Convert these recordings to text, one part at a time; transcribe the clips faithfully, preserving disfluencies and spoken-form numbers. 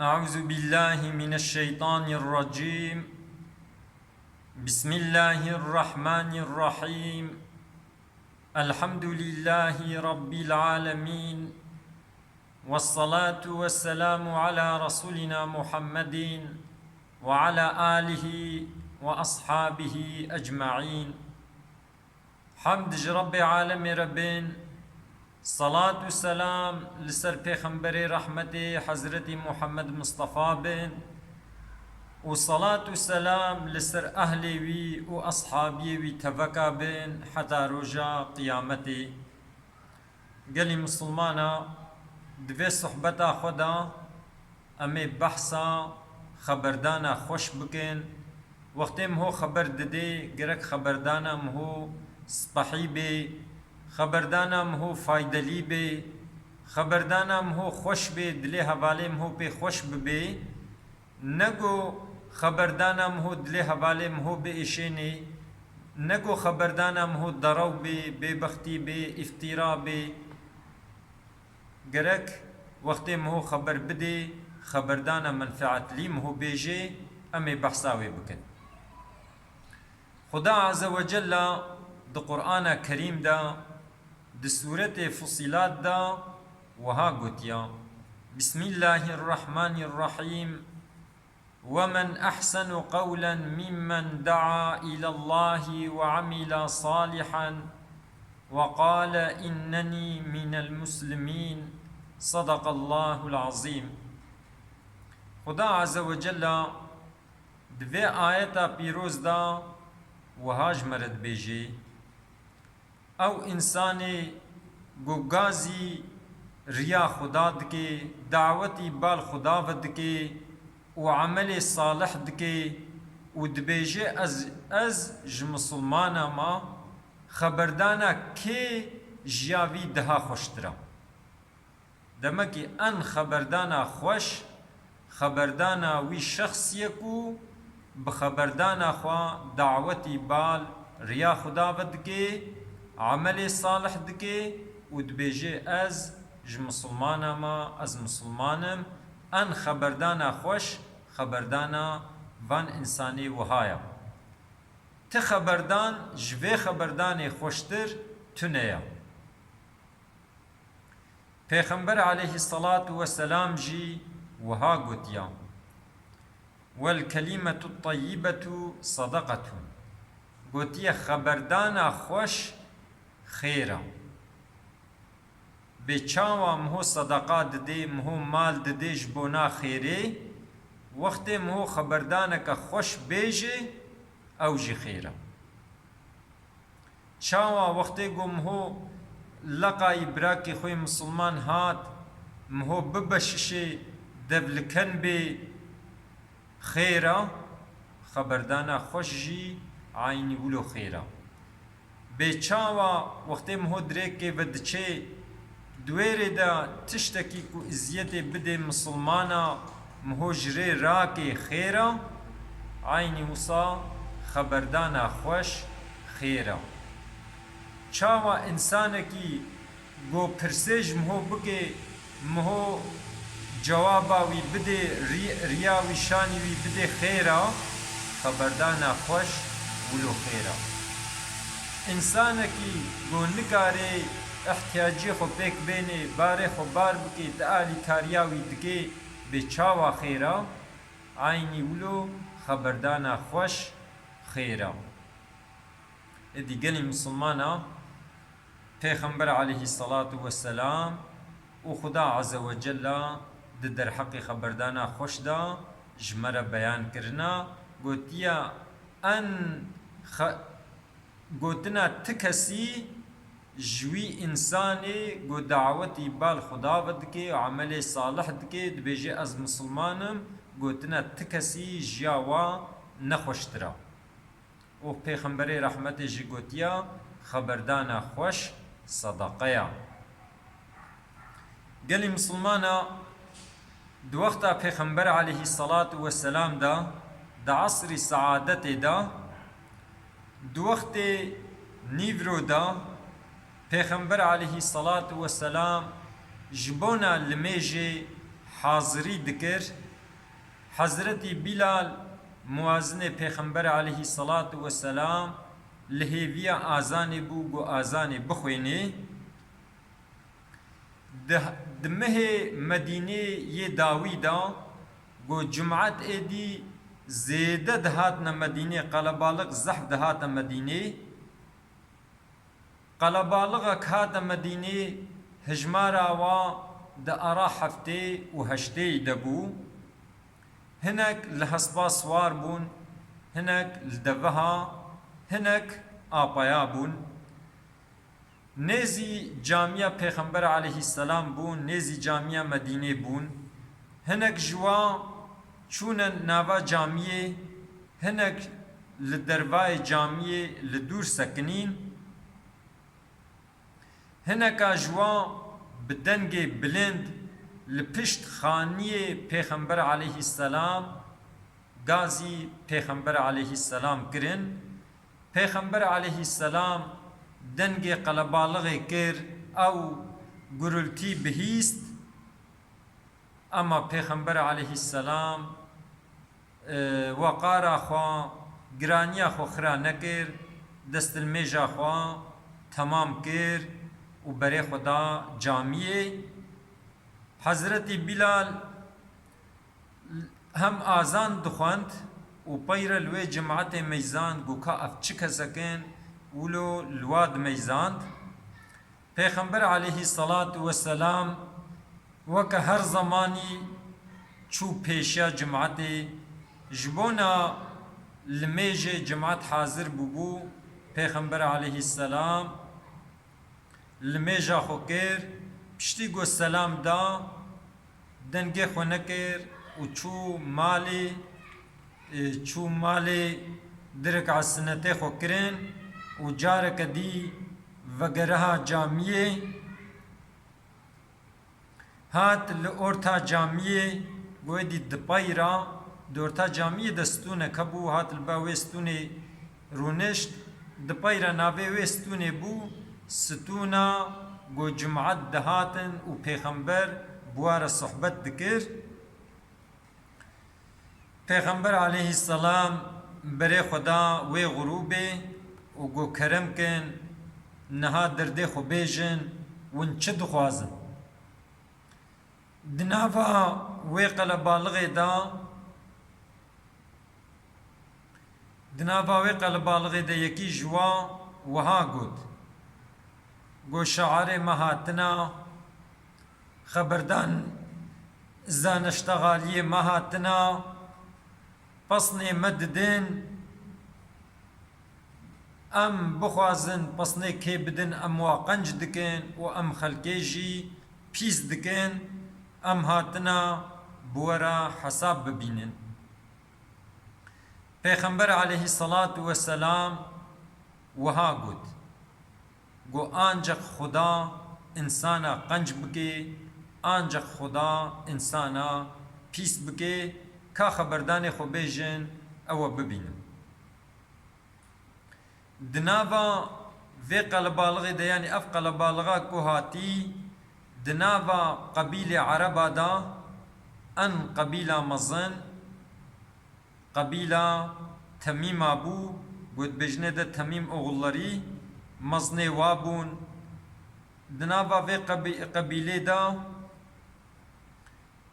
أعوذ بالله من الشيطان الرجيم. بسم الله الرحمن الرحيم. الحمد لله رب العالمين. والصلاة والسلام على رسولنا محمد وعلى آله وأصحابه أجمعين. Hemd ji Rebbê alemê re bên, salat û selam li ser Pêxemberê rehmetê Hezretî Muhammed Mistefa bên û salat û selam li ser ehlê wî û eshabiyê wî teveka bên heta roja qiyametê. Gelî misilmana, di vê sohbeta xwe de em ê behsa xeberdana xweş bikin. Wextê miho xeber didê, gerek xeberdana miho spehî bê, xeberdana miho faydelî bê, xeberdana miho xweş bê, dilê hevalê miho pê xweş bibê. Ne ku xeberdana miho dilê hevalê miho biêşênê, ne ku xeberdana miho derew bê, bêbextî bê, îftîra bê. Gerek wextê miho xeber bidê, xeberdana menfeatlî miho bêjê, em ê behsa wê bikin. Xuda Azze ve Cella di Qur'ana Kerîm de, di sûretê Fusilat de wiha gotiya, Bismillahirrahmanirrahîm. ومن أحسن قولا ممن دعا إلى الله وعمل صالحا وقال إنني من المسلمين. صدق الله العظيم. Xuda Azze ve Cella di vê ayeta pîroz de wiha ji me re dibêjê, Ew însanê ku gazî riya Xuda dike, dawetî bal Xuda ve dike û emelê salih dike û dibêje, Ez, ez ji misilmana me, xeberdana kê ji ya vî daha xweştir e? Demekî en xeberdana xweş, xeberdana wî şexsî ye ku bi xeberdana xwe dawetî bal riya Xuda ve dike, emelê salih dike û dibêje, Ez ji misilmana me, ez misilman im. En xeberdana xweş, xeberdana van însanê wiha ye. Ti xeberdan ji vê xeberdanê xweştir tune ye. Pêxember aleyhisselatu vesselam jî wiha gotiya, Wel kelimetu teyyibetu sadaqatun. Gotiye, xeberdana xweş xêr e. Bê çawa miho sedeqa didê, miho mal didê ji bona xêrê, wextê miho xeberdaneke xweş bêjê, ew jî xêr e. Çawa wextê ku miho leqayî birakê xwe yê misilman hat, miho bibeşişê devliken bê xêr e, xeberdana xweş jî eynî wilo xêr e. Bê çawa wextê miho dirêkê ve diçê, Di wê rê de tiştekî ku îziyetê bidê misilmana, miho ji rê rakê xêr e, eynî wisa xeberdana xweş xêr e. Çawa însanekî ku pirsê ji miho bike, miho cewaba wî bidê, rî-, riya wî şanî wî bidê xêr e, xeberdana xweş wilo xêr e. Însanekî ku nikare ihtiyaciyê xwe pêk bênê, barê xwe bar bike, di alîkariya wî dike, bê çawa xêr e? Eynî wilo xeberdana xweş xêr e. Êdî gelî misilmana, Pêxember aleyhisselatu vesselam û Xuda Azze ve Cella di derheqê xeberdana xweş de ji me re beyan kirina, gotiya, en xe-, Gotina ti kesî ji wî însanê ku dawetî bal Xuda ve dike û emelê salih dike, dibêje, Ez misilman im, gotina ti kesî ji ya wa nexweştir e. Û Pêxemberê rehmetê jî gotiya, Xeberdana xweş sedeqe ye. Gelî misilmana, di wexta Pêxember aleyhisselatu vesselam de, di esrî seadetê de, di wextê nîvro de, Pêxember aleyhisselatu vesselam ji bona limêjê hazirî dikir. Hezretî Bîlal, muwazinê Pêxember aleyhî selatu weselam, li hêviya azanê bû, ku azanê bixwênê. Di, di mehê Medînê yê dawî de, ku cumat êdî zêde dihatine Medînê, qelebalix zehf dihate Medînê. Qelebalixek hate Medînê, hijmara wa di ara heftê û heştê de bû. Hinek li hespa siwar bûn, hinek li deveha, hinek apaya bûn. Nêzî camiya Pêxember aleyhî selam bûn, nêzî camiya Medînê bûn. Hinek ji wan çûne nava camiyê, hinek li dervayê camiyê li dûr sekinîn. Hineka ji wan bi dengê bilind li pişt xaniyê Pêxember aleyhî selam, gazî Pêxember aleyhî selam kirin. Pêxember aleyhî selam dengê qelebalixê kir, ew gurultî bihîst. Ema Pêxember aleyhî selam, e, weqara xwe, giraniya xwe xira nekir, destilmêja xwe temam kir û berê xwe da camiyê. Hezretî Bîlal hem azan dixwend û peyre li wê cimatê meyzand, got ka ev çi kesek in, wilo li wa dimeyzand. Pêxember aleyhî selatu weselam weke her zemanî çû pêşiya cimatê, ji bona limêjê cimat hazir bûbû. Pêxember aleyhî selam limêja xwe kir, piştî ku selam da, dengê xwe nekir û çû malê, e, çû malê, du rek'a sinetê xwe kirin û careke dî vegeriha camiyê. Hat li orta camiyê, wê dî di peyra, di orta camiyê de stûnek hebû, hat li ba wê stûnê rûnişt, di peyra navê wê stûnê bû, stûna ku cumat dihatin û Pêxember bi wa re sohbet dikir. Pêxember aleyhî selam berê xwe da wê xurûbê û got, kerem kin, niha derdê xwe bêjin, hûn çi dixwazin? Di nava wê qelebalixê de, di nava wê qelebalixê de yekî ji wan wiha got, got, şairê me hatina, xeberdan zaneştexaliyê me hatina, pesnê me didin, em bixwazin pesnê kê bidin, em wa qenc dikin û em xelkê jî pîs dikin, em hatina bi we re hesab bibînin. Pêxember aleyhî selatu weselam wiha got, got, ancaq Xuda însana qenc bike, ancaq Xuda însana pîs bike, ka xeberdanê xwe bêjin, ew e bibînin. Di nava vê qelebalixê de, yanî ev qelebalixa ku hatî, di nava qebîlê Ereba de, en qebîla mezin, qebîla Temîma bû, ku dibêjinê de Temîm oxullerî, mezinê wa bûn. Di nava vê qebî-, qebîlê de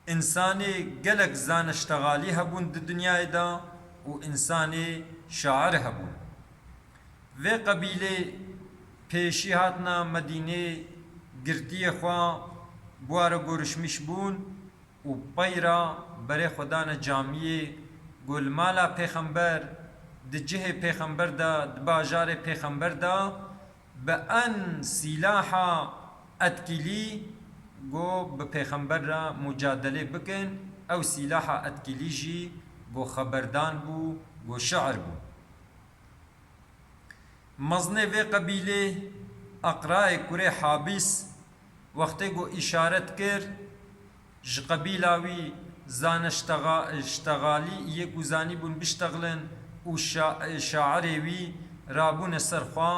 însanê gelek zaneştexalî hebûn di dinyayê de û însanê şair hebûn. Vê qebîlê pêşî hatina Medînê, girtiyê xwe bi wa re gorişmîş bûn û peyra berê xwe dane camiyê, got, li mala Pêxember, di cihê Pêxember de, di bajarê Pêxember de, bi en sîlaha etkîlî, got, bi Pêxember re mucadelê bikin. Ew sîlaha etkîlî jî, got, xeberdan bû, got, şiir bû. Mezinê vê qebîlê, Eqrayê kurê Habîs, wextê ku îşaret kir, ji qebîla wî zaneştexa-, ştexalî yê ku zanîbûn biştexlin û şa-, şairê wî rabûne ser xwe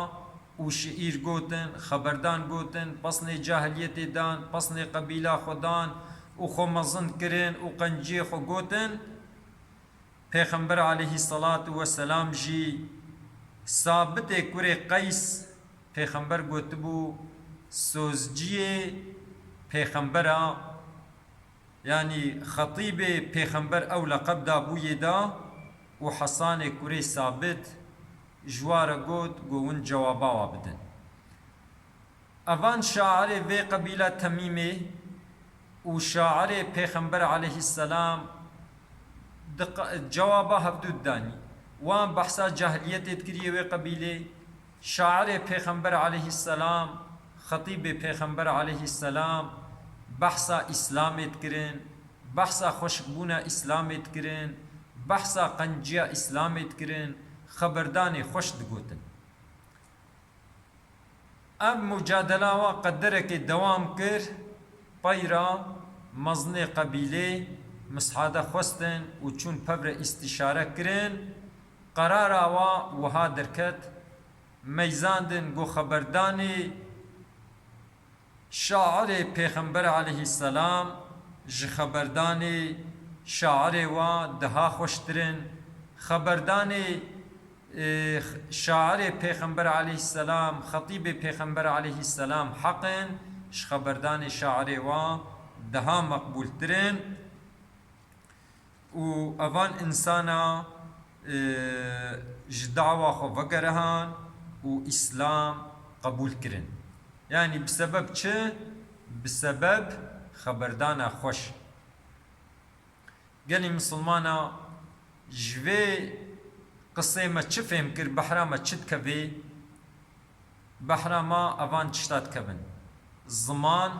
û şiîr gotin, xeberdan gotin, pesnê cahiliyetê dan, pesnê qebîla xwe dan, û xwe mezin kirin û qenciyê xwe gotin. Pêxember aleyhisselatu vesselam jî Sabitê kurê Qeys pêxember gotibû, sozciyê pêxembera, yanî xetîbê pêxember ew leqeb dabûyê da û Hesanê kurê Sabit ji wa re got, go win cewaba wa bidin. Evan şairê vê qebîla Temîmê û şairê Pêxember aleyhisselam di q-, cewaba hevdû didanî. Wan behsa cahiliyetê dikiriye wê qebîlê. Şairê Pêxember aleyhisselam, xetîbê Pêxember aleyhisselam behsa Îslamê dikirin, behsa xweşikbûna Îslamê dikirin, behsa qenciya Îslamê dikirin, xeberdanê xweş digotin. Ev mucadela wa qederekê dewam kir, peyra mezinê qebîlê mishade xwestin û çûn pevre îstîşare kirin, qerara wa wiha derket, meyzandin ku xeberdanê şairê Pêxember aleyhisselam ji xeberdanê şairê wa daha xweştir in, xeberdanê Ê, şairê Pêxember aleyhisselam, xetîbê Pêxember aleyhisselam heq in, ji xeberdanê şairê wa daha meqbûltir in û evan însana, ê, ji dawa xwe vegerihan û Îslam qebûl kirin. Yanî bi sebeb çi? Bi sebeb xeberdana xweş. Gelî misilmana ji vê qisê me çi fêm kir, behra me çi dikevê? Behra me evan tişta dikevin. Ziman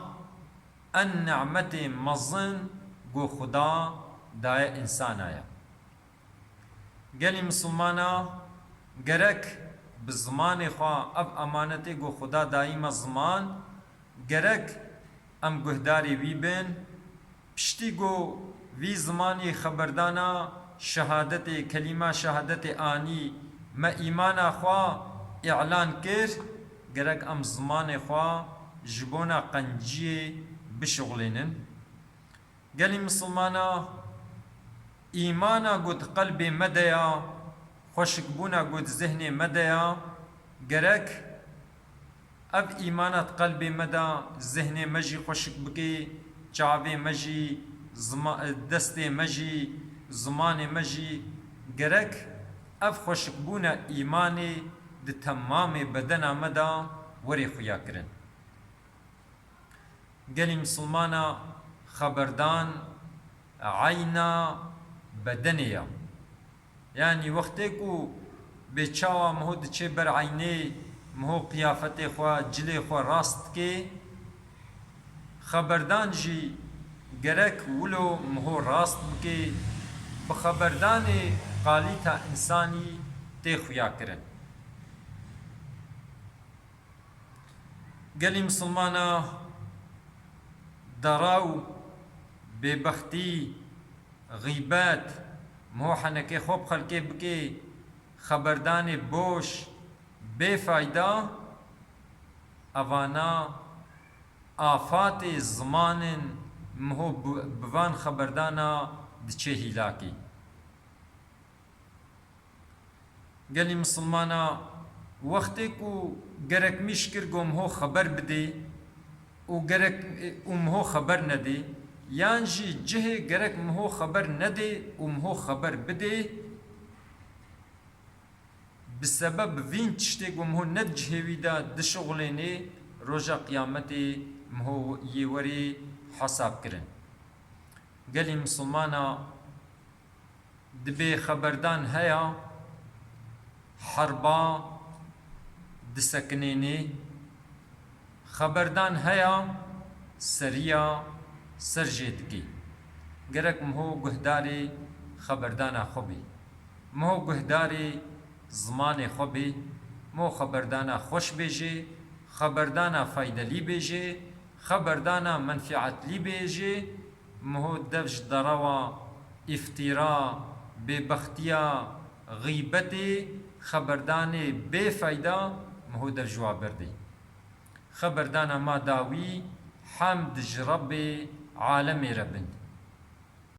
en nimetê mezin ku Xuda daye însana ye. Gelî misilmana gerek bi zimanê xwe, ev emanetê ku Xuda dayî me ziman, gerek em guhdarê wî bin. Piştî ku vî zimanî xeberdana şehadetê, kelîma şehadetê anî, me îmana xwe îlan kir, gerek em zimanê xwe ji bona qenciyê bişuxulênin. Gelî misilmana, îmana ku di qelbê me de ya, xweşikbûna ku di zihnê me de ya, gerek ev îmana di qelbê me de, zihnê me jî xweşik bike, çavê me jî, zima-, destê me jî, zimanê me jî, gerek ev xweşikbûna îmanê di temamê bedena me de were xuyakirin. Gelî misilmana, xeberdan eyna bedenê ya. Yanî wextê ku bê çawa miho diçê ber eynê, miho qiyafetê xwe, cilê xwe rast dike, xeberdan jî gerek wilo miho rast bike, bi xeberdanê qalîta însanî tê xuyakirin. Gelî misilmana, dara û bêbextî, xîbet, miho henekê xwe bi xelkê bike, xeberdanê boş, bê fayda, evana afatê ziman in, miho bi, bi van xeberdana diçe hîlakî. Gelî misilmana, wextê ku gerek mîş kir ku miho xeber bidê û gerek, û miho xeber nedê, yan jî cihê gerek miho xeber nedê û miho xeber bidê, bi sebeb vîn tiştê ku miho ne di cihê wî de dişuxulênê, roja qiyametê miho yê werê hesab kirin. Gelî misilmana, dibê xeberdan heya, herba disekinênê, xeberdan heya, seriya ser jê dikê. Gerek miho guhdarê xeberdana xwe bê. Miho guhdarê zimanê xwe bê. Miho xeberdana xweş bêjê, xeberdana faydelî bêjê, xeberdana menfîetlî bêjê, miho dev ji derewa îftîra, bêbextiya, xîbetê, xeberdanê bêfeyda miho dev ji wa berdê. Xeberdana ma dawî, hemd ji Rebbê alemê re bin.